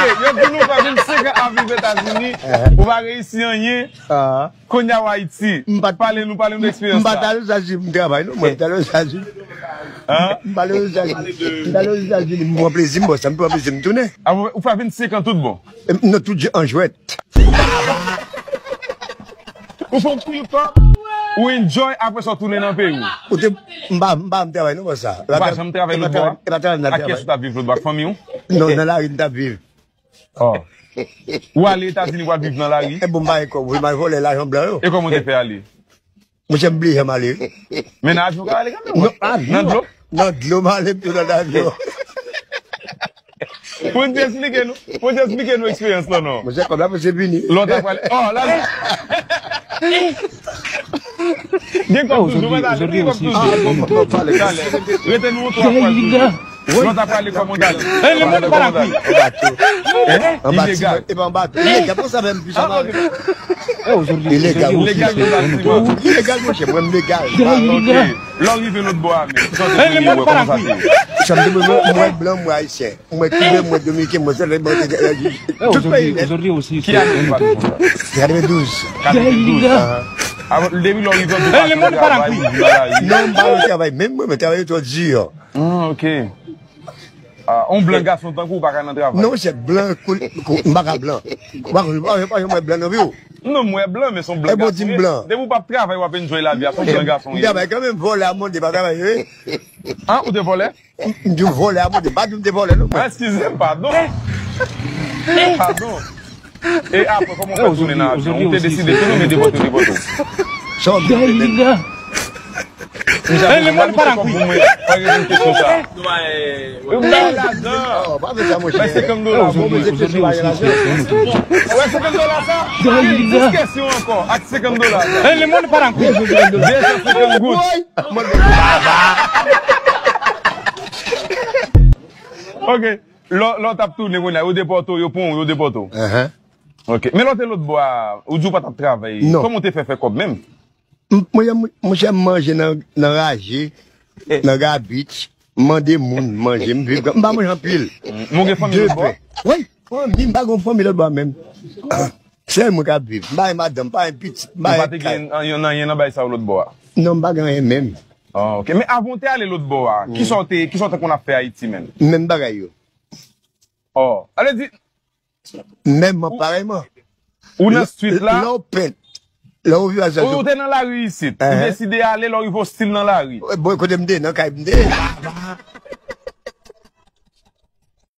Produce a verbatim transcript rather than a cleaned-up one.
Ok, yo di nou fè vennsenk an ap viv Etazini, ou pa reyisi anyen. Kounye a w Ayiti. Pale nou, pale nou de eksperyans sa. M pa t al Etazini pou m travay, non. Mwen, m t al Etazini. M t al Etazini, m pran plezi m, bon, sa m pran plezi m tounen. Ou fè vennsenk an tout bon? Non, tout an jwèt. Ou fè yon pil kòb, ou enjoy, apre sa w tounen nan peyi w. Ou te, m pa, m pa, m travay non, bò sa. Ou pa janm travay lòt bò a? E pa travay m t ap travay. Ak kiyès ou t ap viv lòt bò a? Ak fanmi w? Non, nan lari m t ap viv. Oh. Ou ale Etazini pou al viv nan lari? E bon, m pa gen kòb, wi, m al vòlè lajan blan yo. E kòman w te fè ale? Monchè, m bliye m ale. Men nan avyon w ka ale kanmenm. Non, avyon. Nan dlo? Nan dlo m ale, m tou nan avyon. Pou n te esplike nou, pou n te esplike nou eksperyans lan non. Monchè, kòb la prese fini. Lè w ta prale. Oh, la. Gen kòb toujou, mwen ta gen kòb toujou. Talè. Rete nou yon twa fwa toujou. Lè w ta prale kòb mwen ta. E le moun pa lakay. An bato. Ilegal. E pa an bato. Ilegal, konsa menm, pi sa mare. Ilegal. Ilegal, ilegal, monchè, mwen m legal. Ok. Lè w rive lòt bò a menm. Jan m te premye wè, kòman sa te ye? Jan m te premye wè, m wè blan, m wè ayisyen. Mwen kiben, mwen dominiken, mwen sèlman mwen te tout peyi nèt. Ki ane w pati konsa? Katrevendouz. Katrevendouz. Depi lè w rive an tou pa nan travay, ou nan lari. Non, m pa nan travay menm, mwen, mwen travay twò di. Ah, ok. Ah, on blan gason tankou w pa ka nan travay. Non, se blan, kou, kou, m pa ka blan. Ou pa konn, ou pa, ou pa janm wè blan nan vi w. Non, m wè blan, men se on blan gason w ye. Depi w p ap travay, w ap enjoy lavi a, se on blan gason w ye. M travay kanmenm, vòlè a mande pa travay, wi. Ah, ou te vòlè? M di w vòlè a mande, pa di m te vòlè non mwen. Ah, eskize m, padon. Padon. E apre, kòman w fè tounen nan avyon? Ou te deside tounen oubyen depòte w, depòte w? Sa w vle menm? Misye ap mande kòb pou mwen. Pa reponn kesyon sa. Ou bay lajan. Bay senkant dola. Ou bay senkant dola sa? Dis kesyon ankò ak senkant dola sa. Desan senkant goud. Ok. Lè, lè w t ap tounen kounye a, yo depòte w, yo pran w, yo depòte w. Ok. Men lè w te lòt bò a, ou di w pa t ap travay. Kòman w te fè fè kòb menm? M, monchè, m, monchè, m manje nan, nan raje, nan gabich, m mande moun manje, m viv, m pa manje anpil. Men w gen fanmi lòt bò a? Wi, fanmi, m pa gen fanmi lòt bò a menm. Sèl mwen k ap viv. M pa gen madanm, m pa gen pitit, m pa gen kay. Ou pa te gen anyen nan bagay sa yo lòt bò a? Non, m pa gen anyen menm. Ah, ok. Men avan w te ale lòt bò a, kisa w te, kisa w te konn ap fè Ayiti menm? Menm bagay yo. Oh, ale di. Menm mwen parèyman. Ou nan street la? Lè w pent. Lè ou vin al sa Ou te nan lari isit. Ou Ehe. Deside ale, lè w rive ostil nan lari. Bon, kote m te, nan kay m te.